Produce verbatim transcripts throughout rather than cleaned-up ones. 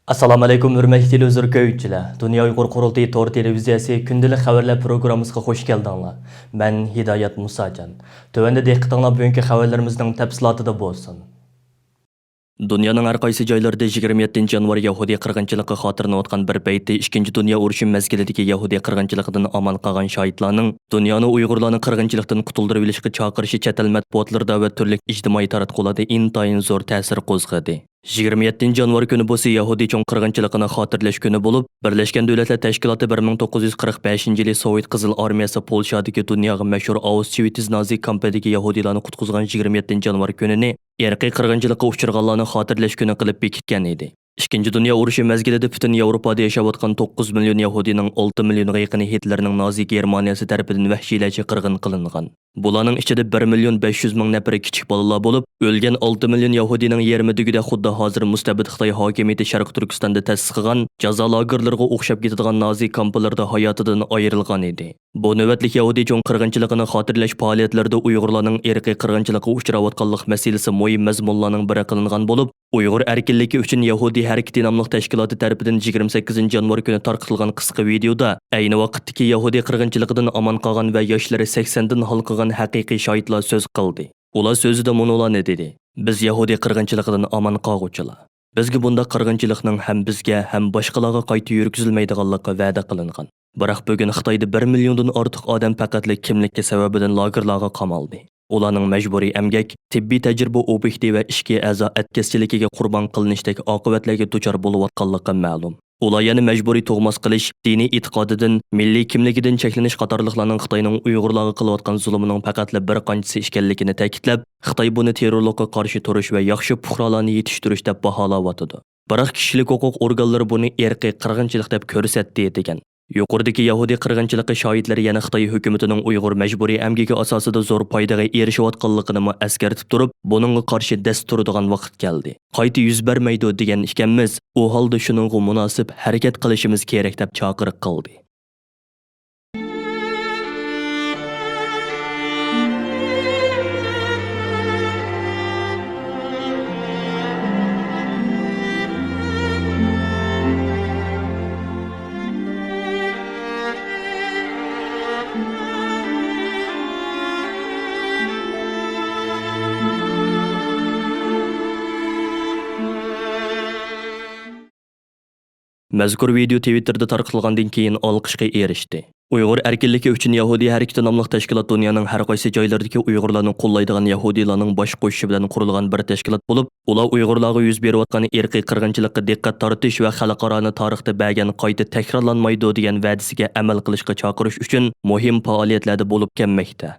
ئەسسالامۇئەلەيكۇم، ھۆرمەتلىك تېلېۋىزور كۆرگۈچىلەر! دۇنيا ئۇيغۇر قۇرۇلتىيى تور تېلېۋىزىيەسى كۈندىلىك خەۋەرلەر پروگراممىسىغا خۇش كەلدىڭلار. مەن ھىدايەت مۇساجان. تۆۋەندە دىققىتىڭلار بۈگۈنكى خەۋەرلىرىمىزنىڭ تەپسىلاتىدا بولسۇن. دۇنيانىڭ ھەر قايسى جايلىرىدا يىگىرمە يەتتىنچى يانۋار يەھۇدىي قىرغىنچىلىقى خاتىرىلىنىۋاتقان بىر پەيتتە، ئىككىنچى دۇنيا ئۇرۇشى مەزگىلىدىكى يەھۇدىي قىرغىنچىلىقىدىن ئامان قالغان شاھىتلارنىڭ دۇنيانى ئۇيغۇرلارنى قىرغىنچىلىقتىن قۇتۇلدۇرۇۋېلىشقا چاقىرىشى چەت ئەل مەتبۇئاتلىرىدا ۋە تۈرلۈك ئىجتىمائىي تاراتقۇلاردا ئىنتايىن زور تەسىر قوزغىدى. يىگىرمە يەتتىنچى يانۋار كۈنى بولسا يەھۇدىي چوڭ قىرغىنچىلىقىنى خاتىرىلەش كۈنى بولۇپ، بىرلەشكەن دۆلەتلەر تەشكىلاتى بىر مىڭ توققۇز يۈز قىرىق بەشىنچى يىلى سوۋېت قىزىل ئارمىيەسى پولشادىكى دۇنياغا مەشھۇر ئاۋشۋىتس نازى كامپىدىكى يەھۇدىيلارنى قۇتقۇزغان يىگىرمە يەتتىنچى يانۋار كۈنىنى ئىرقىي قىرغىنچىلىققا ئۇچرىغانلارنى خاتىرىلەش كۈنى قىلىپ بېكىتكەن ئىدى. ئىككىنچى دۇنيا ئۇرۇشى مەزگىلىدە پۈتۈن ياۋروپادا ياشاۋاتقان توققۇز مىليون يەھۇدىينىڭ ئالتە مىليونغا يېقىنى گىتلېرنىڭ نازى گېرمانىيەسى تەرىپىدىن ۋەھشىيلەرچە قىرغىن قىلىنغان. بۇلارنىڭ ئىچىدە بىر مىليون بەش يۈز مىڭ نەپىرى كىچىك بالىلار بولۇپ، ئۆلگەن ئالتە مىليون يەھۇدىينىڭ يېرىمى دېگۈدەك خۇددى ھازىر مۇستەبىت خىتاي ھاكىمىيىتى شەرقىي تۈركىستاندا تەسىس قىلغان جازا لاگېرلىرىغا ئوخشاپ كېتىدىغان نازى كامپلىرىدا ھاياتىدىن ئايرىلغان ئىدى. بۇ نۆۋەتلىك يەھۇدىي چوڭ قىرغىنچىلىقىنى خاتىرىلەش پائالىيەتلىرىدە ئۇيغۇرلارنىڭ ئىرقىي قىرغىنچىلىققا ئۇچراۋاتقانلىق مەسىلىسى مۇھىم مەزمۇنلارنىڭ بىرى قىلىنغان بولۇپ، ئۇيغۇر ئەركىنلىكى ئۈچۈن يەھۇدىي ھەرىكىتى ناملىق تەشكىلاتى تەرىپىدىن يىگىرمە سەككىزىنچى يانۋار كۈنى تارقىتىلغان قىسقا ۋىدېيودا ئەينى ۋاقىتتىكى يەھۇدىي قىرغىنچىلىقىدىن ئامان قالغان ۋە ياشلىرى سەكسەندىن ھالقىغان ھەقىقىي شاھىتلار سۆز قىلدى. ئۇلار سۆزىدە مۇنۇلارنى دېدى: «بىز يەھۇدىي قىرغىنچىلىقىدىن ئامان قالغۇچىلار. بىزگە بۇنداق قىرغىنچىلىقنىڭ ھەم بىزگە، ھەم باشقىلارغا قايتا يۈرگۈزۈلمەيدىغانلىقى ۋەدە قىلىنغان. بىراق بۈگۈن خىتايدا بىر مىليوندىن ئارتۇق ئادەم پەقەتلا كىملىكى سەۋەبىدىن لاگېرلارغا قامالدى. ئۇلارنىڭ مەجبۇرىي ئەمگەك، تېببىي تەجرىبە ئوبيېكتى ۋە ئىچكى ئەزا ئەتكەسچىلىكىگە قۇربان قىلىنىشتەك ئاقىۋەتلەرگە دۇچار بولۇۋاتقانلىقى مەلۇم. ئۇلار يەنە مەجبۇرىي تۇغماس قىلىش، دىنىي ئېتىقادىدىن، مىللىي كىملىكىدىن چەكلىنىش قاتارلىقلارنىڭ خىتاينىڭ ئۇيغۇرلارغا قىلىۋاتقان زۇلۇمىنىڭ پەقەتلا بىر قانچىسى ئىكەنلىكىنى تەكىتلەپ، خىتاي بۇنى تېررورلۇققا قارشى تۇرۇش ۋە ياخشى پۇقرالارنى يېتىشتۈرۈش دەپ باھالاۋاتىدۇ. بىراق كىشىلىك ھوقۇق ئورگانلىرى بۇنى ئىرقىي قىرغىنچىلىق دەپ كۆرسەتتى، دېگەن. يۇقىرىدىكى يەھۇدىي قىرغىنچىلىقى شاھىتلىرى يەنە خىتاي ھۆكۈمىتىنىڭ ئۇيغۇر مەجبۇرىي ئەمگىكى ئاساسىدا زور پايدىغا ئېرىشىۋاتقانلىقىنىمۇ ئەسكەرتىپ تۇرۇپ، بۇنىڭغا قارشى دەس تۇرىدىغان ۋاقىت كەلدى. قايتا يۈز بەرمەيدۇ دېگەن ئىكەنمىز، ئۇ ھالدا شۇنىڭغا مۇناسىپ ھەرىكەت قىلىشىمىز كېرەك، دەپ چاقىرىق قىلدى. مەزكۇر ۋىدېئو تىۋىتتېردا تارقىتىلغاندىن كېيىن ئالقىشقا ئېرىشتى. ئۇيغۇر ئەركىنلىكى ئۈچۈن يەھۇدىي ھەرىكىتى ناملىق تەشكىلات دۇنيانىڭ ھەر قايسى جايلىرىدىكى ئۇيغۇرلارنى قوللايدىغان يەھۇدىيلارنىڭ باش قوشۇشى بىلەن قۇرۇلغان بىر تەشكىلات بولۇپ، ئۇلار ئۇيغۇرلارغا يۈز بېرىۋاتقان ئىرقىي قىرغىنچىلىققا دىققەت تارتىش ۋە خەلقئارانى تارىختا بەرگەن قايتا تەكرارلانمايدۇ دېگەن ۋەدىسىگە ئەمەل قىلىشقا چاقىرىش ئۈچۈن مۇھىم پائالىيەتلەردە بولۇپ كەلمەكتە.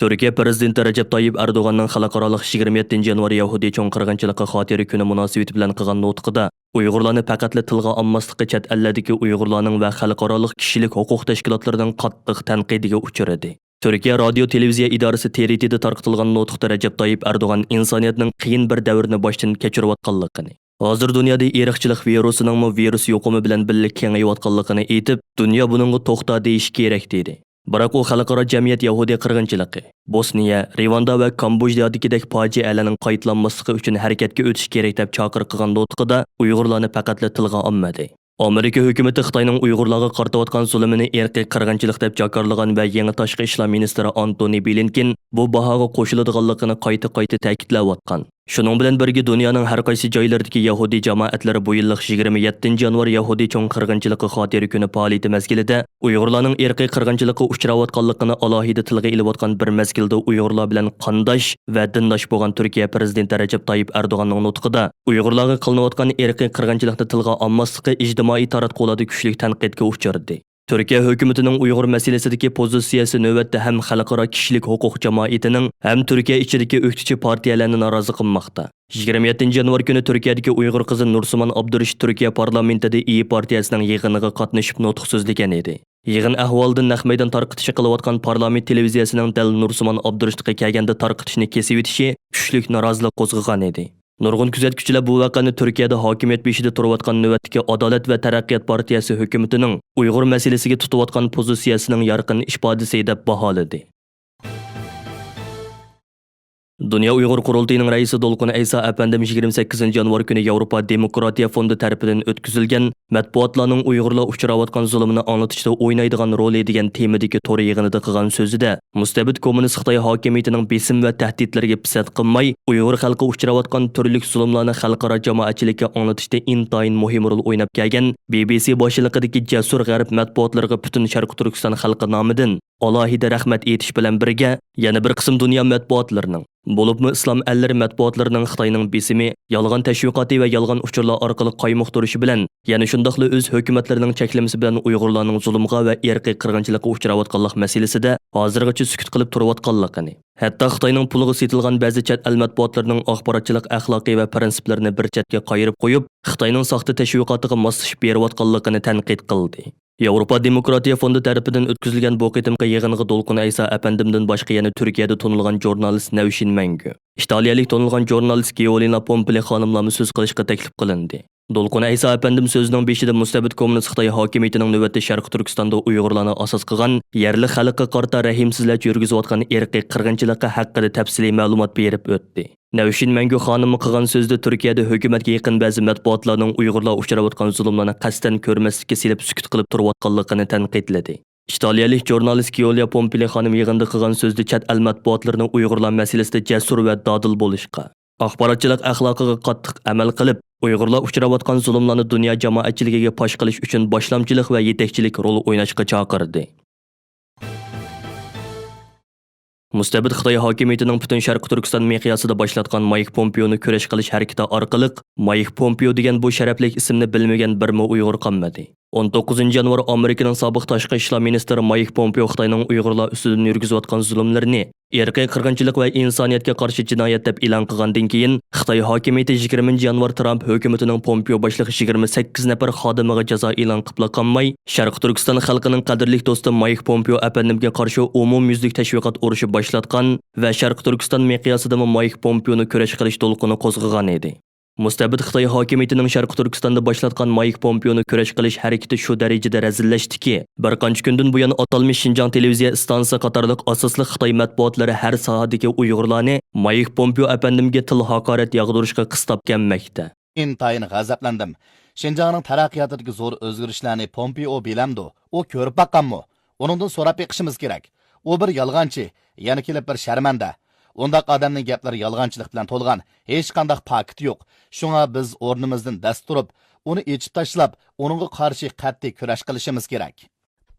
تۈركىيە پىرېزىدېنتى رەجەپ تايىپ ئەردوغاننىڭ خەلقئارالىق يىگىرمە يەتتىنچى يانۋار يەھۇدىي چوڭ قىرغىنچىلىقى خاتىرە كۈنى مۇناسىۋىتى بىلەن قىلغان نۇتقىدا، ئۇيغۇرلارنى پەقەتلا تىلغا ئالماسلىققا، چەت ئەللەردىكى ئۇيغۇرلارنىڭ ۋە خەلقئارالىق كىشىلىك ھوقۇق تەشكىلاتلىرىنىڭ قاتتىق تەنقىدىگە ئۇچرىدى. تۈركىيە رادىيو تېلېۋىزىيە ئىدارىسى تىرىتىدە تارقىتىلغان نۇتۇقتا رەجەپ تايىپ ئەردوغان ئىنسانىيەتنىڭ قىيىن بىر دەۋرنى باشتىن كەچۈرۈۋاتقانلىقىنى، ھازىر دۇنيادا ئىرقچىلىق ۋىرۇسىنىڭمۇ ۋىرۇس يۇقۇمى بىلەن بىللە كېڭىيىۋاتقانلىقىنى ئېيتىپ، دۇنيا بۇنىڭغا توختا دېيىشى كېرەك، دېدى. بىراق ئۇ خەلقئارا جەمئىيەت يەھۇدىي قىرغىنچىلىقى، بوسنىيە، رىۋاندا ۋە كامبودژادىكىدەك پاجىئەلەرنىڭ قايتىلانماسلىقى ئۈچۈن ھەرىكەتكە ئۆتۈش كېرەك، دەپ چاقىرىق قىلغان نۇتقىدا ئۇيغۇرلارنى پەقەتلا تىلغا ئالمىدى. ئامېرىكا ھۆكۈمىتى خىتاينىڭ ئۇيغۇرلارغا قارىتىۋاتقان زۇلۇمىنى ئىرقىي قىرغىنچىلىق دەپ جاكارلىغان ۋە يېڭى تاشقى ئىشلار مىنىستىرى ئانتونى بلىنكېن بۇ باھاغا قوشۇلىدىغانلىقىنى قايتا-قايتا تەكىتلەۋاتقان. شۇنىڭ بىلەن بىرگە، دۇنيانىڭ ھەر قايسى جايلىرىدىكى يەھۇدىي جامائەتلىرى بۇ يىللىق يىگىرمە يەتتىنچى يانۋار يەھۇدىي چوڭ قىرغىنچىلىقى خاتىرە كۈنى پائالىيىتى مەزگىلىدە ئۇيغۇرلارنىڭ ئىرقىي قىرغىنچىلىققا ئۇچراۋاتقانلىقىنى ئالاھىدە تىلغا ئېلىۋاتقان بىر مەزگىلدە، ئۇيغۇرلار بىلەن قانداش ۋە دىنداش بولغان تۈركىيە پىرېزىدېنتى رەجەپ تايىپ ئەردوغاننىڭ نۇتقىدا ئۇيغۇرلارغا قىلىنىۋاتقان ئىرقىي قىرغىنچىلىقنى تىلغا ئالماسلىقى ئىجتىمائىي تاراتقۇلاردا كۈچلۈك تەنقىدكە ئۇچرىدى. تۈركىيە ھۆكۈمىتىنىڭ ئۇيغۇر مەسىلىسىدىكى پوزىتسىيەسى نۆۋەتتە ھەم خەلقئارا كىشىلىك ھوقۇق جامائىتىنىڭ، ھەم تۈركىيە ئىچىدىكى ئۆكتىچى پارتىيەلەرنى نارازى قىلماقتا. يىگىرمە يەتتىنچى يانۋار كۈنى تۈركىيەدىكى ئۇيغۇر قىزى نۇرسىمان ئابدۇرېشىت تۈركىيە پارلامېنتىدا ئىيى پارتىيەسىنىڭ يىغىنىغا قاتنىشىپ نۇتۇق سۆزلىگەن ئىدى. يىغىن ئەھۋالىدىن نەق مەيدان تارقىتىشى قىلىۋاتقان پارلامېنت تېلېۋىزىيەسىنىڭ دەل نۇرسىمان ئابدۇرېشىتقا كەلگەندە تارقىتىشنى كېسىۋېتىشى كۈچلۈك نارازىلىق قوزغىغان ئىدى. نۇرغۇن كۆزەتكۈچىلەر بۇ ۋەقەنى تۈركىيەدە ھاكىمىيەت بېشىدا تۇرۇۋاتقان نۆۋەتتىكى ئادالەت ۋە تەرەققىيات پارتىيەسى ھۆكۈمىتىنىڭ ئۇيغۇر مەسىلىسىگە تۇتۇۋاتقان پوزىتسىيەسىنىڭ يارقىن ئىپادىسى دەپ باھالىدى. دۇنيا ئۇيغۇر قۇرۇلتىيىنىڭ رەئىسى دولقۇن ئەيسا ئەپەندىم يىگىرمە سەككىزىنچى يانۋار كۈنى ياۋروپا دېموكراتىيە فوندى تەرىپىدىن ئۆتكۈزۈلگەن مەتبۇئاتلارنىڭ ئۇيغۇرلار ئۇچراۋاتقان زۇلۇمىنى ئاڭلىتىشتا ئوينايدىغان رولى دېگەن تېمىدىكى تور يىغىنىدا قىلغان سۆزىدە، مۇستەبىت كوممۇنىست خىتاي ھاكىمىيىتىنىڭ بېسىم ۋە تەھدىتلىرىگە پىسەت قىلماي، ئۇيغۇر خەلقى ئۇچراۋاتقان تۈرلۈك زۇلۇملارنى خەلقئارا جامائەتچىلىككە ئاڭلىتىشتا ئىنتايىن مۇھىم رول ئويناپ كەلگەن بى بى سى باشچىلىقىدىكى جەسۇر غەرب مەتبۇئاتلىرىغا پۈتۈن شەرقىي تۈركىستان خەلقى نامىدىن ئالاھىدە رەھمەت ئېيتىش بىلەن بىرگە، يەنە بىر قىسىم دۇنيا مەتبۇئاتلىرىنىڭ، بولۇپمۇ ئىسلام ئەللىرى مەتبۇئاتلىرىنىڭ خىتاينىڭ بېسىمى، يالغان تەشۋىقاتى ۋە يالغان ئۇچۇرلار ئارقىلىق قايمۇقتۇرۇشى بىلەن، يەنە شۇنداقلا ئۆز ھۆكۈمەتلىرىنىڭ چەكلىمىسى بىلەن ئۇيغۇرلارنىڭ زۇلۇمغا ۋە ئىرقىي قىرغىنچىلىققا ئۇچراۋاتقانلىق مەسىلىسىدە ھازىرغىچە سۈكۈت قىلىپ تۇرۇۋاتقانلىقىنى، ھەتتا خىتاينىڭ پۇلىغا سېتىلغان بەزى چەت ئەل مەتبۇئاتلىرىنىڭ ئاخباراتچىلىق ئەخلاقى ۋە پىرىنسىپلىرىنى بىر چەتكە قايرىپ قويۇپ، خىتاينىڭ ساختا تەشۋىقاتىغا ماسلىشىپ بېرىۋاتقانلىقىنى تەنقىد قىلدى. ياۋروپا دېموكراتىيە فوندى تەرىپىدىن ئۆتكۈزۈلگەن بۇ قېتىمقى يىغىنغا دولقۇن ئەيسا ئەپەندىمدىن باشقا يەنە تۈركىيەدە تونۇلغان ژۇرنالىست نەۋشىن مەڭگۈ، ئىتالىيەلىك تونۇلغان ژۇرنالىست گېئولىنا پومپىلى خانىملارمۇ سۆز قىلىشقا تەكلىپ قىلىندى. دولقۇن ئەيسا ئەپەندىم سۆزىنىڭ بېشىدا مۇستەبىت كوممۇنىست خىتاي ھاكىمىيىتىنىڭ نۆۋەتتە شەرقىي تۈركىستاندا ئۇيغۇرلارنى ئاساس قىلغان يەرلىك خەلققە قارىتا رەھىمسىزلەرچە يۈرگۈزۈۋاتقان ئىرقىي قىرغىنچىلىقى ھەققىدە تەپسىلىي مەلۇمات بېرىپ ئۆتتى. نەۋشىن مەڭگۈ خانىممۇ قىلغان سۆزىدە تۈركىيەدە ھۆكۈمەتكە يېقىن بەزى مەتبۇئاتلارنىڭ ئۇيغۇرلار ئۇچراۋاتقان زۇلۇملارنى قەستەن كۆرمەسلىككە سېلىپ سۈكۈت قىلىپ تۇرۇۋاتقانلىقىنى تەنقىدلىدى. ئىتالىيەلىك ژۇرنالىست گېئولىيا پومپىلى خانىم يىغىندا قىلغان سۆزىدە چەت ئەل مەتبۇئاتلىرىنىڭ ئۇيغۇرلار مەسىلىسىدە جەسۇر ۋە دادىل بولۇشقا، ئاخباراتچىلىق ئەخلاقىغا قاتتىق ئەمەل قىلىپ، ئۇيغۇرلار ئۇچراۋاتقان زۇلۇملارنى دۇنيا جامائەتچىلىكىگە پاش قىلىش ئۈچۈن باشلامچىلىق ۋە يېتەكچىلىك رول ئويناشقا چاقىردى. مۇستەبىت خىتاي ھاكىمىيىتىنىڭ پۈتۈن شەرقىي تۈركىستان مىقياسىدا باشلاتقان مايك پومپېونى كۈرەش قىلىش ھەرىكىتى ئارقىلىق، مايك پومپېو دېگەن بۇ شەرەپلىك ئىسىمنى بىلمىگەن بىرمۇ ئۇيغۇر قالمىدى. ئون توققۇزىنچى يانۋار ئامېرىكىنىڭ سابىق تاشقى ئىشلار مىنىستىرى مايك پومپېو خىتاينىڭ ئۇيغۇرلار ئۈستىدىن يۈرگۈزۈۋاتقان زۇلۇملىرىنى، ئىرقىي قىرغىنچىلىق ۋە ئىنسانىيەتكە قارشى جىنايەت دەپ ئېلان قىلغاندىن كېيىن، خىتاي ھاكىمىيىتى يىگىرمىنچى يانۋار ترامپ ھۆكۈمىتىنىڭ پومپېو باشلىق يىگىرمە سەككىز نەپەر خادىمىغا جازا ئېلان قىلىپلا قالماي، شەرقىي تۈركىستان خەلقىنىڭ قەدىرلىك دوستى مايك پومپېو ئەپەندىمگە قارشى ئومۇميۈزلۈك تەشۋىقات ئۇرۇشى باشلاتقان ۋە شەرقىي تۈركىستان مىقياسىدىمۇ مايك پومپېونى كۈرەش قىلىش دولقۇنى قوزغىغان ئىدى. مۇستەبىت خىتاي ھاكىمىيىتىنىڭ شەرقىي تۈركىستاندا باشلاتقان مايك پومپېونى كۈرەش قىلىش ھەرىكىتى شۇ دەرىجىدە رەزىللەشتىكى، بىر قانچە كۈندىن بۇيان ئاتالمىش شىنجاڭ تېلېۋىزىيە ئىستانسىسى قاتارلىق ئاساسلىق خىتاي مەتبۇئاتلىرى ھەر ساھەدىكى ئۇيغۇرلارنى مايك پومپېئو ئەپەندىمگە تىل ھاقارەت ياغدۇرۇشقا قىستاپ كەلمەكتە. ئىنتايىن غەزەپلەندىم. شىنجاڭنىڭ تەرەققىياتىدىكى زور ئۆزگىرىشلەرنى پومپېئو بىلەمدۇ؟ ئۇ كۆرۈپ باققانمۇ؟ ئۇنىڭدىن سوراپ بېقىشىمىز كېرەك. ئۇ بىر يالغانچى، يەنە كېلىپ بىر شەرمەندە. ئۇنداق ئادەمنىڭ گەپلىرى يالغانچىلىق بىلەن تولغان، ھېچقانداق پاكىتى يوق. شۇڭا بىز ئورنىمىزدىن دەس تۇرۇپ، ئۇنى ئېچىپ تاشلاپ، ئۇنىڭغا قارشى قەتئىي كۈرەش قىلىشىمىز كېرەك.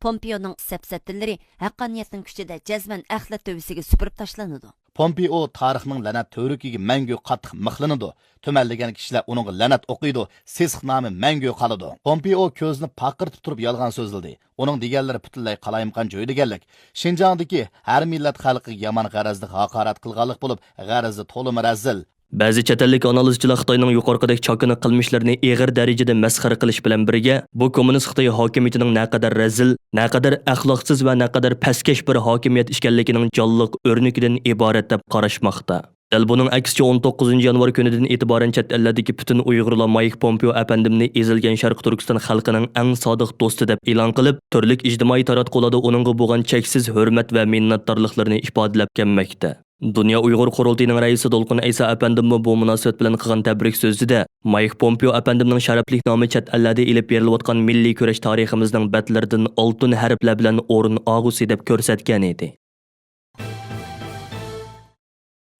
پومپېئونىڭ سەپسەتىلىرى ھەققانىيەتنىڭ كۈچىدە جەزمەن ئەخلەت تۆۋىسىگە سۈپۈرۈپ تاشلىنىدۇ. پومپېئو تارىخنىڭ لەنەت تۈۋرۈكىگە مەڭگۈ قاتتىق مىخلىنىدۇ. تۈمەنلىگەن كىشىلەر ئۇنىڭغا لەنەت ئوقۇيدۇ، سېسىق نامى مەڭگۈ قالىدۇ. پومپېئو كۆزىنى پارقىرىتىپ تۇرۇپ يالغان سۆزلىدى. ئۇنىڭ دېگەنلىرى پۈتۈنلەي قالايمىقان جۆيلىگەنلىك، شىنجاڭدىكى ھەر مىللەت خەلقىگە يامان غەرەزلىك ھاقارەت قىلغانلىق بولۇپ، غەرىزى تولىمۇ رەزىل. بەزى چەت ئەللىك ئانالىزچىلار خىتاينىڭ يۇقىرىقىدەك چاكىنا قىلمىشلىرىنى ئېغىر دەرىجىدە مەسخىرە قىلىش بىلەن بىرگە، بۇ كوممۇنىست خىتاي ھاكىمىيىتىنىڭ نەقەدەر رەزىل، نەقەدەر ئەخلاقسىز ۋە نەقەدەر پەسكەش بىر ھاكىمىيەت ئىكەنلىكىنىڭ جانلىق ئۆرنىكىدىن ئىبارەت دەپ قاراشماقتا. دەل بۇنىڭ ئەكسىچە، ئون توققۇزىنچى يانۋار كۈنىدىن ئېتىبارەن چەت ئەللەردىكى پۈتۈن ئۇيغۇرلار مايك پومپېئو ئەپەندىمنى ئېزىلگەن شەرقىي تۈركىستان خەلقىنىڭ ئەڭ سادىق دوستى دەپ ئېلان قىلىپ، تۈرلۈك ئىجتىمائىي تاراتقۇلاردا ئۇنىڭغا بولغان چەكسىز ھۆرمەت ۋە مىننەتدارلىقلىرىنى ئىپادىلەپ كەلمەكتە. دۇنيا ئۇيغۇر قۇرۇلتىيىنىڭ رەئىسى دولقۇن ئەيسا ئەپەندىممۇ بۇ مۇناسىۋەت بىلەن قىلغان تەبرىك سۆزىدە، مايك پومپېئو ئەپەندىمنىڭ شەرەپلىك نامى چەت ئەللەردە ئېلىپ بېرىلىۋاتقان مىللىي كۈرەش تارىخىمىزنىڭ بەتلىرىدىن ئالتۇن ھەرپلەر بىلەن ئورۇن ئالغۇسى دەپ كۆرسەتكەن ئىدى.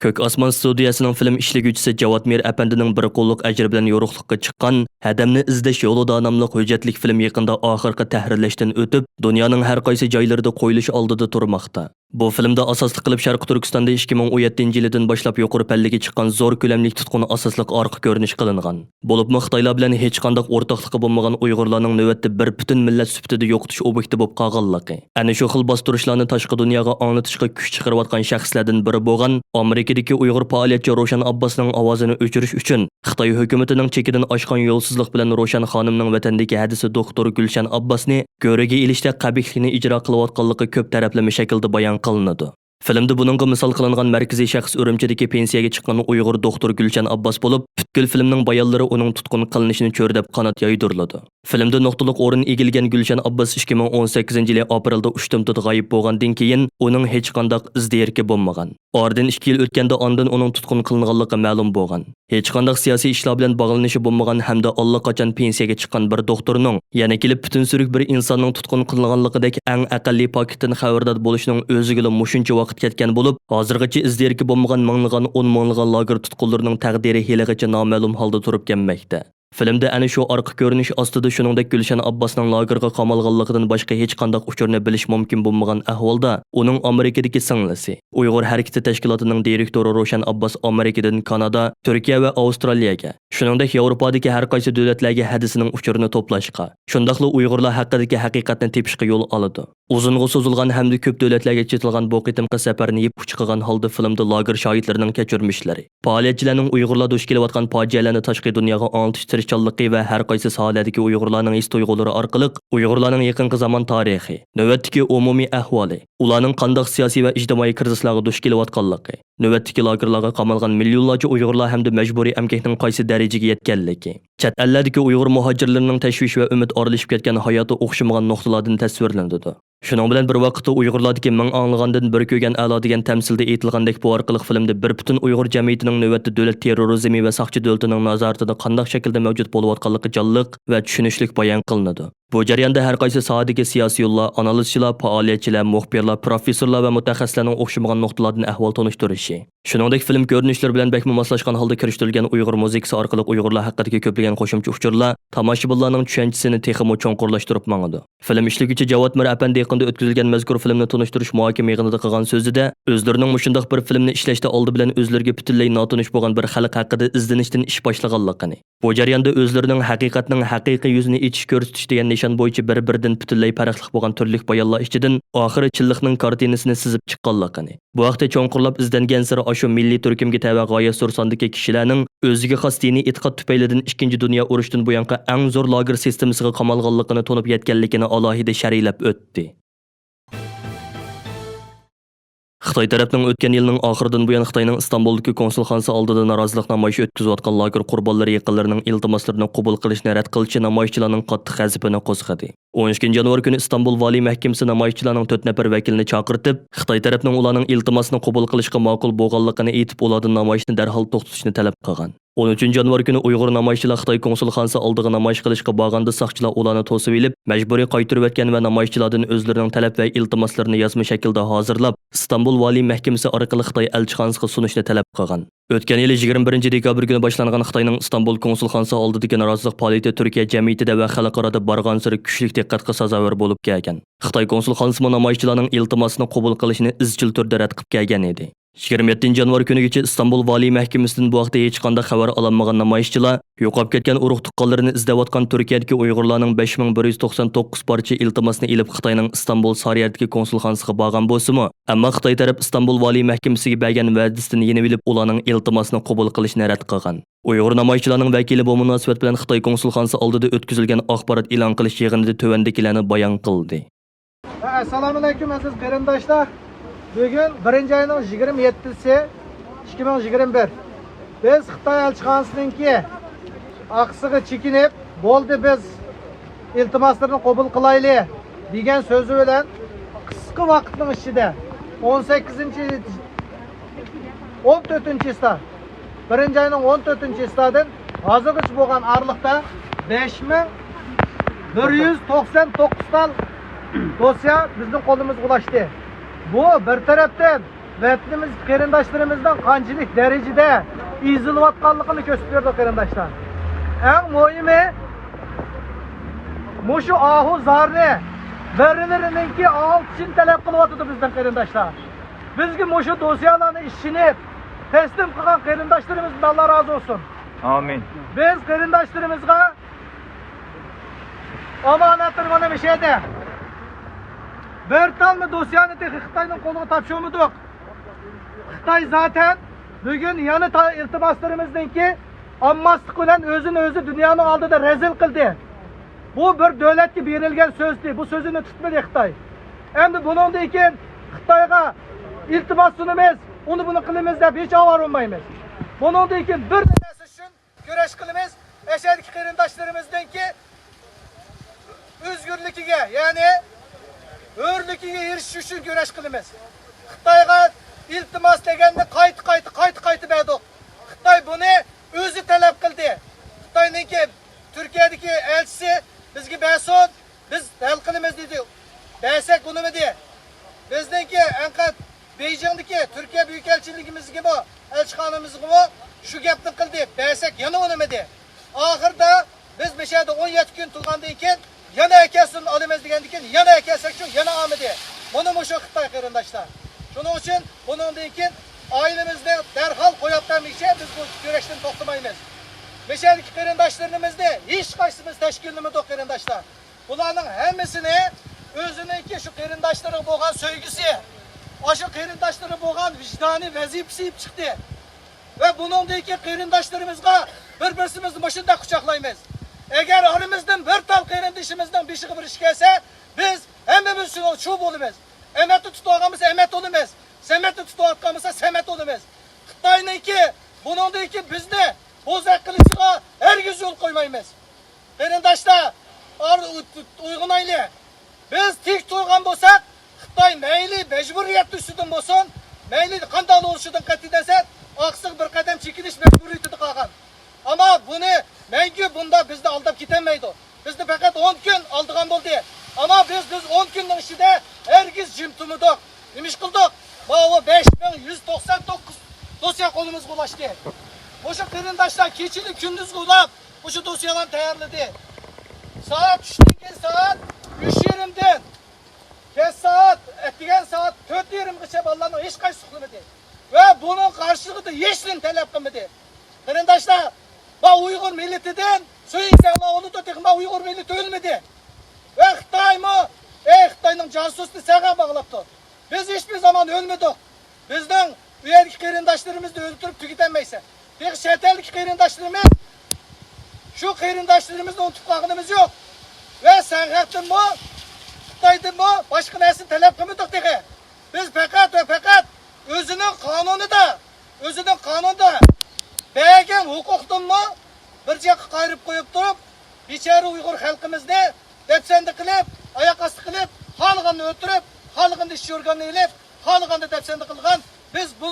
كۆك ئاسمان ستۇدىيەسىنىڭ فىلىم ئىشلىگۈچىسى جاۋات مىر ئەپەندىنىڭ بىر قوللۇق ئەجرى بىلەن يورۇقلۇققا چىققان ھەدەمنى ئىزدەش يولىدا ناملىق ھۆججەتلىك فىلىم يېقىندا ئاخىرقى تەھرىرلەشتىن ئۆتۈپ، دۇنيانىڭ ھەر قايسى جايلىرىدا قويۇلۇش ئالدىدا تۇرماقتا. بۇ فىلىمدا ئاساسلىق قىلىپ شەرقىي تۈركىستاندا ئىككى مىڭ ئون يەتتىنچى يىلىدىن باشلاپ يۇقىرى پەللىگە چىققان زور كۆلەملىك تۇتقۇن ئاساسلىق ئارقا كۆرۈنۈش قىلىنغان. بولۇپمۇ خىتايلار بىلەن ھېچقانداق ئورتاقلىقى بولمىغان ئۇيغۇرلارنىڭ نۆۋەتتە بىر پۈتۈن مىللەت سۈپىتىدە يوقىتىش ئوبيېكتى بولۇپ قالغانلىقى، ئەنە شۇ خىل باستۇرۇشلارنى تاشقى دۇنياغا ئاڭلىتىشقا كۈچ چىقىرىۋاتقان شەخسلەردىن بىرى بولغان ئامېرىكىدىكى ئۇيغۇر پائالىيەتچى روشەن ئابباسنىڭ ئاۋازىنى ئۆچۈرۈش ئۈچۈن، خىتاي ھۆكۈمىتىنىڭ چېكىدىن ئاشقان يولسىزلىق بىلەن روشەن خانىمنىڭ ۋەتەندىكى ھەدىسى دوختۇر گۈلشەن ئابباسنى گۆرۈگە ئېلىشتا قەبىھلىكنى ئىجرا قىلىۋاتقانلىقى كۆپ تەرەپلىمە شەكىلدە بايان قىلىنىدۇ. فىلىمدا بۇنىڭغا مىسال قىلىنغان مەركىزىي شەخس ئۈرۈمچىدىكى پېنسىيەگە چىققان ئۇيغۇر دوختۇر گۈلشەن ئابباس بولۇپ، پۈتكۈل فىلىمنىڭ بايانلىرى ئۇنىڭ تۇتقۇن قىلىنىشىنى چۆرىدەپ قانات يايدۇرۇلىدۇ. فىلىمدا نۇقتىلىق ئورۇن ئىگىلىگەن گۈلشەن ئابباس ئىككى مىڭ ئون سەككىزىنچى يىلى ئاپرېلدا ئۇشتۇمتۇت غايىب بولغاندىن كېيىن، ئۇنىڭ ھېچقانداق ئىز-دېرىكى بولمىغان. ئارىدىن ئىككى يىل ئۆتكەندە ئاندىن ئۇنىڭ تۇتقۇن قىلىنغانلىقى مەلۇم بولغان. ھېچقانداق سىياسىي ئىشلار بىلەن باغلىنىشى بولمىغان ھەمدە ئاللىقاچان پېنسىيەگە چىققان بىر دوختۇرنىڭ يەنە كېلىپ پۈتۈن سۈرۈك بىر ئىنساننىڭ تۇتقۇن قىلىنغانلىقىدەك ئەڭ ئەقەللىي پاكىتتىن خەۋەردار بولۇشىنىڭ ئۆزىگىلا مۇشۇنچە ۋاقىت كەتكەن بولۇپ، ھازىرغىچە ئىز-دېرىكى بولمىغان مىڭلىغان، ئون مىڭلىغان لاگېر تۇتقۇنلىرىنىڭ تەقدىرى ھېلىغىچە نامەلۇم ھالدا تۇرۇپ كەلمەكتە. فىلىمدە ئەنە شۇ ئارقا كۆرۈنۈش ئاستىدا، شۇنىڭدەك گۈلشەن ئابباسنىڭ لاگېرغا قامالغانلىقىدىن باشقا ھېچقانداق ئۇچۇرنى بىلىش مۇمكىن بولمىغان ئەھۋالدا، ئۇنىڭ ئامېرىكىدىكى سىڭلىسى، ئۇيغۇر ھەرىكىتى تەشكىلاتىنىڭ دىرېكتورى روشەن ئابباس ئامېرىكىدىن كانادا، تۈركىيە ۋە ئاۋسترالىيەگە، شۇنىڭدەك ياۋروپادىكى ھەر قايسى دۆلەتلەرگە ھەدىسىنىڭ ئۇچۇرىنى توپلاشقا، شۇنداقلا ئۇيغۇرلار ھەققىدىكى ھەقىقەتنى تېپىشقا يول ئالىدۇ. ئۇزۇنغا سوزۇلغان ھەمدە كۆپ دۆلەتلەرگە چېتىلغان بۇ قېتىمقى سەپەرنى يىپ ئۇچى قىلغان ھالدا فىلىمدا لاگېر شاھىتلىرىنىڭ كەچۈرمىشلىرى، پائالىيەتچىلەرنىڭ ئۇيغۇرلار دۇچ كېلىۋاتقان پاجىئەلەرنى تاشقى دۇنياغا ئاڭلىتىش تىرىشچانلىقى ۋە ھەر قايسى ساھەلەردىكى ئۇيغۇرلارنىڭ ھېس-تۇيغۇلىرى ئارقىلىق ئۇيغۇرلارنىڭ يېقىنقى زامان تارىخى، نۆۋەتتىكى ئومۇمىي ئەھۋالى، ئۇلارنىڭ قانداق سىياسىي ۋە ئىجتىمائىي كىرىزىسلارغا دۇچ كېلىۋاتقانلىقى، نۆۋەتتىكى لاگېرلارغا قامالغان مىليونلارچە ئۇيغۇرلار ھەمدە مەجبۇرىي ئەمگەكنىڭ قايسى دەرىجىگە يەتكەنلىكى، چەت ئەللەردىكى ئۇيغۇر مۇھاجىرلىرىنىڭ تەشۋىش ۋە ئۈمىد ئارىلىشىپ كەتكەن ھاياتى ئوخشىمىغان نۇقتىلاردىن تەسۋىرلىنىدۇ. شۇنىڭ بىلەن بىر ۋاقىتتا، ئۇيغۇرلاردىكى مىڭ ئاڭلىغاندىن بىر كۆرگەن ئەلا دېگەن تەمسىلدە ئېيتىلغاندەك، بۇ ئارقىلىق فىلىمدە بىر پۈتۈن ئۇيغۇر جەمئىيىتىنىڭ نۆۋەتتە دۆلەت تېررورىزمى ۋە ساقچى دۆلىتىنىڭ نازارىتىدە قانداق شەكىلدە مەۋجۇت بولۇۋاتقانلىقى جانلىق ۋە چۈشىنىشلىك بايان قىلىنىدۇ. بۇ جەرياندا ھەر قايسى ساھەدىكى سىياسىيونلار، ئانالىزچىلار، پائالىيەتچىلەر، مۇخبىرلار، پروفېسسورلار ۋە مۇتەخەسسىسلەرنىڭ ئوخشىمىغان نۇقتىلاردىن ئەھۋال تونۇشتۇرۇشى، شۇنىڭدەك فىلىم كۆرۈنۈشلىرى بىلەن بەكمۇ ماسلاشقان ھالدا كىرىشتۈرۈلگەن ئۇيغۇر مۇزىكىسى ئارقىلىق ئۇيغۇرلار ھەققىدىكى كۆپلىگەن قوشۇمچە ئۇچۇرلار تاماشىبىنلارنىڭ چۈشەنچىسىنى تېخىمۇ چوڭقۇرلاشتۇرۇپ ماڭىدۇ. فىلىم ئىشلىگۈچى جاۋات مىر ئەپەندى يېقىندا ئۆتكۈزۈلگەن مەزكۇر فىلىمنى تونۇشتۇرۇش مۇھاكىمە يىغىنىدا قىلغان سۆزىدە، ئۆزلىرىنىڭ مۇشۇنداق بىر فىلىمنى ئىشلەشتە ئالدى بىلەن ئۆزلىرىگە پۈتۈنلەي ناتونۇش بولغان بىر خەلق ھەققىدە ئىزدىنىشتىن ئىش باشلىغانلىقىنى، بۇ جەرياندا ئۆزلىرىنىڭ ھەقىقەتنىڭ ھەقىقىي يۈزىنى ئېچىش كۆرسىتىش دېگەن نىشان بويىچە بىر-بىرىدىن پۈتۈنلەي پەرقلىق بولغان تۈرلۈك بايانلار ئىچىدىن ئاخىرى چىنلىقنىڭ كارتىنىسىنى سىزىپ چىققانلىقىنى، بۇ ھەقتە چوڭقۇرلاپ ئىزدەنگەنسېرى ئاشۇ مىللىي تۈركۈمگە تەۋە غايەت زور ساندىكى كىشىلەرنىڭ ئۆزىگە خاس دىنىي ئېتىقاد تۈپەيلىدىن ئىككىنچى دۇنيا ئۇرۇشىدىن بۇيانقى ئەڭ زور لاگېر سىستېمىسىغا قامالغانلىقىنى تونۇپ يەتكەنلىكىنى ئالاھىدە شەرھلەپ ئۆتتى. خىتاي تەرەپنىڭ ئۆتكەن يىلنىڭ ئاخىرىدىن بۇيان خىتاينىڭ ئىستانبۇلدىكى كونسۇلخانىسى ئالدىدا نارازىلىق نامايىشى ئۆتكۈزۈۋاتقان لاگېر قۇربانلىرى يېقىنلىرىنىڭ ئىلتىماسلىرىنى قوبۇل قىلىشنى رەت قىلىشى نامايىشچىلارنىڭ قاتتىق غەزىپىنى قوزغىدى. ئون ئىككىنچى يانۋار كۈنى ئىستانبۇل ۋالىي مەھكىمىسى نامايىشچىلارنىڭ تۆت نەپەر ۋەكىلىنى چاقىرتىپ، خىتاي تەرەپنىڭ ئۇلارنىڭ ئىلتىماسىنى قوبۇل قىلىشقا ماقۇل بولغانلىقىنى ئېيتىپ، ئۇلاردىن نامايىشنى دەرھال توختىتىشنى تەلەپ قىلغان. ئون ئۈچىنچى يانۋار كۈنى ئۇيغۇر نامايىشچىلار خىتاي كونسۇلخانىسى ئالدىغا نامايىش قىلىشقا بارغاندا، ساقچىلار ئۇلارنى توسۇۋېلىپ، مەجبۇرىي قايتۇرۇۋەتكەن ۋە نامايىشچىلاردىن ئۆزلىرىنىڭ تەلەپ ۋە ئىلتىماسلىرىنى يازما شەكىلدە ھازىرلاپ، ئىستانبۇل ۋالىي مەھكىمىسى ئارقىلىق خىتاي ئەلچىخانىسىغا سۇنۇشنى تەلەپ قىلغان. ئۆتكەن يىلى يىگىرمە بىرىنچى دېكابىر كۈنى باشلانغان خىتاينىڭ ئىستانبۇل كونسۇلخانىسى ئالدىدىكى نارازىلىق پائالىيىتى تۈركىيە جەمئىيىتىدە ۋە خەلقئارادا بارغانسېرى كۈچلۈك دىققەتكە سازاۋەر بولۇپ كەلگەن. خىتاي كونسۇلخانىسىمۇ نامايىشچىلارنىڭ ئىلتىماسىنى قوبۇل قىلىشىنى ئىزچىل تۈردە رەت قىلىپ كەلگەن ئىدى. يىگىرمە يەتتىنچى يانۋار كۈنىگىچە ئىستانبۇل ۋالىي مەھكىمىسىدىن بۇ ھەقتە ھېچقانداق خەۋەر ئالالمىغان نامايىشچىلار يوقاپ كەتكەن ئۇرۇق-تۇغقانلىرىنى ئىزدەۋاتقان تۈركىيەدىكى ئۇيغۇرلارنىڭ بەش مىڭ بىر يۈز توقسان توققۇز پارچە ئىلتىماسنى ئېلىپ، خىتاينىڭ ئىستانبۇل سارىيەردىكى كونسۇلخانىسىغا بارغان بولسىمۇ، ئەمما خىتاي تەرەپ ئىستانبۇل ۋالىي مەھكىمىسىگە بەرگەن ۋەدىسىدىن يېنىۋېلىپ، ئۇلارنىڭ ئىلتىماسىنى قوبۇل قىلىشنى رەت قىلغان. ئۇيغۇر نامايىشچىلارنىڭ ۋەكىلى بۇ مۇناسىۋەت بىلەن خىتاي كونسۇلخانىسى ئالدىدا ئۆتكۈزۈلگەن ئاخبارات ئېلان قىلىش يىغىنىدا تۆۋەندىكىلەرنى بايان قىلدى. ئەسسالامۇئەلەيكۇم، ئەزىز قېرىنداشلار. بۈگۈن بىرىنچى ئاينىڭ يىگىرمە يەتتىسى، ئىككى مىڭ يىگىرمە بىر. بىز خىتاي ئەلچىخانىسىنىڭكى ئاقىسىغا چېكىنىپ، بولدى، بىز ئىلتىماسلىرىنى قوبۇل قىلايلى، دېگەن سۆزى بىلەن قىسقا ۋاقىتنىڭ ئىچىدە، ئون سەككىزىنچى، ئون تۆتىنچى چىسلا، بىرىنچى ئاينىڭ ئون تۆتىنچى چىسلادىن ھازىرغىچە بولغان ئارىلىقتا بەش مىڭ بىر يۈز توقسان توققۇز تال دوسيە بىزنىڭ قولىمىزغا ئۇلاشتى. بۇ بىر تەرەپتىن ۋەتىنىمىز، قېرىنداشلىرىمىزنىڭ قانچىلىك دەرىجىدە ئېزىلىۋاتقانلىقىنى كۆرسىتىپ بېرىدۇ، قېرىنداشلار. ئەڭ مۇھىمى، مۇشۇ ئاھۇ زارنى بىرلىرىنىڭكى ئالتىشىنى تەلەپ قىلىۋاتىدۇ بىزدىن، قېرىنداشلار. بىزگە مۇشۇ دوسيەلارنى ئىشىنىپ تەسلىم قىلغان قېرىنداشلىرىمىزدىن ئاللا رازى بولسۇن. ئامىن. بىز قېرىنداشلىرىمىزغا ئامانەتنى مانا مۇشۇ يەردە بىر تالمۇ دوسيەنى تېخى خىتاينىڭ قولىغا تاپشۇرمىدۇق. خىتاي زاتەن بۈگۈن يەنە تا-، ئىلتىماسلىرىمىزنىڭكى ئامماسلىق بىلەن ئۆزىنى ئۆزى دۇنيانىڭ ئالدىدا رەزىل قىلدى. بۇ بىر دۆلەتكە بېرىلگەن سۆزدى. بۇ سۆزىنى تۇتمىدى خىتاي. ئەمدى بۇنىڭدىن كېيىن خىتايغا ئىلتىماس سۇنىمىز، ئۇنى بۇنى قىلىمىز دەپ ھېچ ئاۋارە بولمايمىز. بۇنىڭدىن كېيىن بىر نەرسە ئۈچۈن كۈرەش قىلىمىز. ئەشەدىكى قېرىنداشلىرىمىزنىڭكى ئۆزگۈرلۈكىگە، يەنى ھۆرلۈكىگە ئېرىشىش ئۈچۈن كۈرەش قىلىمىز. خىتايغا ئىلتىماس دېگەننى قايتا، قايتا، قايتا، قايتا بەردۇق. خىتاي بۇنى ئۆزى تەلەپ قىلدى. خىتاينىڭكى تۈركىيەدىكى ئەلچىسى بىزگە بەرسۇن، بىز ھەل قىلىمىز دېدى. بەرسەك ئۇنىمىدى. بىزنىڭكى ئەنقەت بېيجىڭدىكى تۈركىيە بۈيۈك ئەلچىلىكىمىزگىمۇ، ئەلچىخانىمىزغىمۇ شۇ گەپنى قىلدى. بەرسەك يەنە ئۇنىمىدى. ئاخىرىدا بىز مۇشۇ يەردە ئون يەتتە كۈن تۇرغاندىن كېيىن يەنە ئەكەلسۇن ئالىمىز دېگەندىن كېيىن يەنە ئەكەلسەكچۇ يەنە ئالمىدى. مانا مۇشۇ خىتاي قېرىنداشلار. شۇنىڭ ئۈچۈن بۇنىڭدىن كېيىن ئائىلىمىزنى دەرھال قويۇپ بەرمىگىچە بىز بۇ كۈرەشتىن توختىمايمىز. مۇشۇ يەردىكى قېرىنداشلىرىمىزنى ھېچقايسىمىز تەشكىللىمىدۇق قېرىنداشلار. بۇلارنىڭ ھەممىسىنى ئۆزىنىڭكى شۇ قېرىنداشلىرىغا بولغان سۆيگۈسى، ئاشۇ قېرىنداشلىرىغا بولغان ۋىجدانىي ۋەزىپىسى ئېلىپ چىقتى. ۋە بۇنىڭدىن كېيىن قېرىنداشلىرىمىزغا بىر-بىرسىمىزنى مۇشۇنداق قۇچاقلايمىز. ئەگەر ئارىمىزدىن بىر تال قېرىندىشىمىزنىڭ بېشىغا بىر ئىش كەلسە، بىز ھەممىمىز شۇنىڭغا چۇۋ بولىمىز. ئەمەتنى تۇتۇۋالغان بولسا ئەمەت بولىمىز. سەمەتنى تۇتۇۋاتقان بولسا سەمەت بولىمىز. خىتاينىڭكى بۇنىڭدىن كېيىن بىزنى بوزەك قىلىشىغا ھەرگىز يول قويمايمىز. قېرىنداشلار، ئار-، ئۇ-، ئويغىنايلى. بىز تىك تۇرغان بولساق، خىتاي مەيلى مەجبۇرىيەت ئۈستىدىن بولسۇن، مەيلى قانداق بولۇشىدىن قەتئىينەزەر، ئاقسىغا بىر قەدەم چېكىنىش مەجبۇرىيىتىدە قالغان. ئەمما بۇنى مەڭگۈ بۇنداق بىزنى ئالداپ كېتەلمەيدۇ. بىزنى پەقەت ئون كۈن ئالدىغان بولدى. ئەمما بىز، بىز ئون كۈننىڭ ئىچىدە ھەرگىز جىم تۇرمىدۇق. نېمە ئىش قىلدۇق؟ ماۋۇ بەش مىڭ يۈز توقسان توققۇز دوسيە قولىمىزغا ئۇلاشتى. مۇشۇ قېرىنداشلار كېچىنى كۈندۈزگە ئۇلاپ، مۇشۇ دوسيەلارنى تەييارلىدى. سائەت ئۈچتىن كېيىن سائەت ئۈچ يېرىمدىن كەچ سائەت، ئەتىگەن سائەت تۆت يېرىمغىچە بالىلارنىڭ ھېچقايسىسى ئۇخلىمىدى. ۋە بۇنىڭ قارشىلىقىدا ھېچنېمە تەلەپ قىلمىدى. قېرىنداشلار، ما ئۇيغۇر مىللىتىدىن سۆيۈنسەڭلار بولىدۇ، تېخى ما ئۇيغۇر مىللىتى ئۆلمىدى. ۋە خىتايمۇ، ئەي خىتاينىڭ جاسۇسىنى سەنغا باغلاپتۇ. بىز ھېچبىر زامان ئۆلمىدۇق. بىزنىڭ ئۇ يەردىكى قېرىنداشلىرىمىزنى ئۆلتۈرۈپ تۈگىتەلمەيسەن. تېخى چەت ئەلدىكى قېرىنداشلىرىمىز، شۇ قېرىنداشلىرىمىزنى ئۇنتۇپ قالغىنىمىز يوق. ۋە سەنغەتتىنمۇ، خىتايدىنمۇ باشقا نەرسىنى تەلەپ قىلمىدۇق تېخى. بىز پەقەت ۋە پەقەت ئۆزىنىڭ قانۇنىدا، ئۆزىنىڭ قانۇندا بەرگەن ھوقۇقتىنمۇ بىر جاققا قايرىپ قويۇپ تۇرۇپ، بىچارە ئۇيغۇر خەلقىمىزنى دەپسەندە قىلىپ، ئاياق ئاستى قىلىپ، خالىغاننى ئۆلتۈرۈپ، خالىغاندا ئىچكى ئورگاننى ئېلىپ، خالىغاندا دەپسەندە قىلغان. بىز بۇ،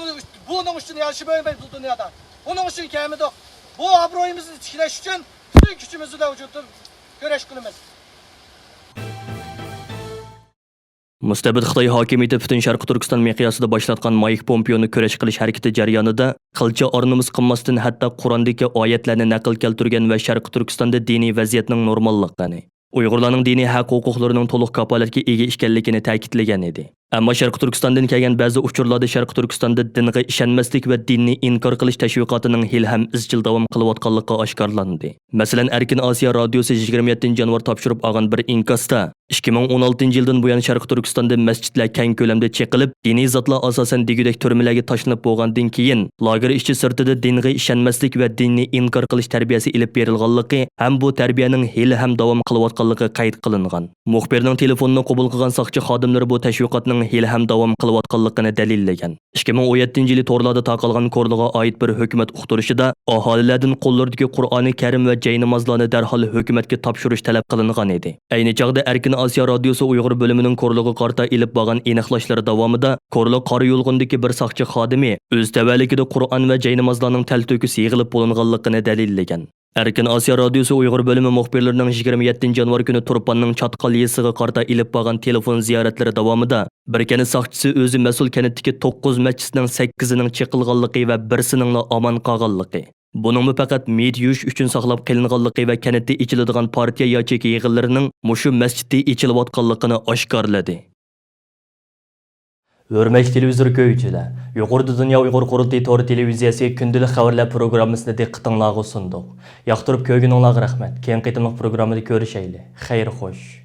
بۇنىڭ ئۈچۈن يارىشىپ ئۆلمەيمىز بۇ دۇنيادا. بۇنىڭ ئۈچۈن كەلمىدۇق. بۇ ئابرۇيىمىزنى تىكلەش ئۈچۈن پۈتۈن كۈچىمىز بىلەن ۋۇجۇدتا كۈرەش قىلىمىز. مۇستەبىت خىتاي ھاكىمىيىتى پۈتۈن شەرقىي تۈركىستان مىقياسىدا باشلاتقان مايك پومپېئونى كۈرەش قىلىش ھەرىكىتى جەريانىدا قىلچە ئار-نومۇس قىلماستىن، ھەتتا قۇراندىكى ئايەتلەرنى نەقىل كەلتۈرگەن ۋە شەرقىي تۈركىستاندا دىنىي ۋەزىيەتنىڭ نورماللىقىنى، ئۇيغۇرلارنىڭ دىنىي ھەق-ھوقۇقلىرىنىڭ تولۇق كاپالەتكە ئىگە ئىكەنلىكىنى تەكىتلىگەن ئىدى. ئەمما شەرقىي تۈركىستاندىن كەلگەن بەزى ئۇچۇرلاردا شەرقىي تۈركىستاندا دىنغا ئىشەنمەسلىك ۋە دىننى ئىنكار قىلىش تەشۋىقاتىنىڭ ھېلىھەم ئىزچىل داۋام قىلىۋاتقانلىقى ئاشكارىلاندى. مەسىلەن، ئەركىن ئاسىيا رادىيوسى يىگىرمە يەتتىنچى يانۋار تاپشۇرۇپ ئالغان بىر ئىنكاستا، ئىككى مىڭ ئون ئالتىنچى يىلدىن بۇيان شەرقىي تۈركىستاندا مەسچىتلەر كەڭ كۆلەمدە چېقىلىپ، دىنىي زاتلار ئاساسەن دېگۈدەك تۈرمىلەرگە تاشلىنىپ بولغاندىن كېيىن، لاگېر ئىچى سىرتىدا دىنغا ئىشەنمەسلىك ۋە دىننى ئىنكار قىلىش تەربىيەسى ئېلىپ بېرىلغانلىقى ھەم بۇ تەربىيەنىڭ ھېلىھەم داۋام قىلىۋاتقانلىقى قەيت قىلىنغان. مۇخبىرنىڭ تېلېفونىنى قوبۇل قىلغان ساقچى خادىملىرى بۇ تەشۋىقاتنىڭ ھېلىھەم داۋام قىلىۋاتقانلىقىنى دەلىللىگەن. ئىككى مىڭ ئون يەتتىنچى يىلى تورلاردا تارقالغان كورلىغا ئائىت بىر ھۆكۈمەت ئۇقتۇرۇشىدا، ئاھالىلەردىن قوللىرىدىكى قۇرئانى كەرىم ۋە جاينامازلارنى دەرھال ھۆكۈمەتكە تاپشۇرۇش تەلەپ قىلىنغان ئىدى. ئەينى چاغدا ئەركىن ئاسىيا رادىيوسى ئۇيغۇر بۆلۈمىنىڭ كورلىغا قارىتا ئېلىپ بارغان ئېنىقلاشلىرى داۋامىدا، كورلا قارا يۇلغۇندىكى بىر ساقچى خادىمى ئۆز تەۋەلىكىدە قۇرئان ۋە جاينامازلارنىڭ تەلتۆكۈس يىغىلىپ بولۇنغانلىقىنى دەلىللىگەن. ئەركىن ئاسىيا رادىيوسى ئۇيغۇر بۆلۈمى مۇخبىرلىرىنىڭ يىگىرمە يەتتىنچى يانۋار كۈنى تۇرپاننىڭ چاتقال يېزىسىغا قارىتا ئېلىپ بارغان تېلېفون زىيارەتلىرى داۋامىدا، بىر كەنت ساقچىسى ئۆزى مەسئۇل كەنتتىكى توققۇز مەسچىتنىڭ سەككىزىنىڭ چېقىلغانلىقى ۋە بىرسىنىڭلا ئامان قالغانلىقى، بۇنىڭمۇ پەقەت مېيىت يۇيۇش ئۈچۈن ساقلاپ قېلىنغانلىقى ۋە كەنتتە ئېچىلىدىغان پارتىيە ياچېيكا يىغىنلىرىنىڭ مۇشۇ مەسچىتتە ئېچىلىۋاتقانلىقىنى ئاشكارىلىدى. ھۆرمەتلىك تېلېۋىزور كۆرگۈچىلەر، يۇقىرىدا دۇنيا ئۇيغۇر قۇرۇلتىيى تور تېلېۋىزىيەسى كۈندىلىك خەۋەرلەر پروگراممىسىنى دىققىتىڭلارغا سۇندۇق. ياقتۇرۇپ كۆرگىنىڭلارغا رەھمەت. كېيىنكى قېتىملىق پروگراممىدا كۆرۈشەيلى. خەير خوش.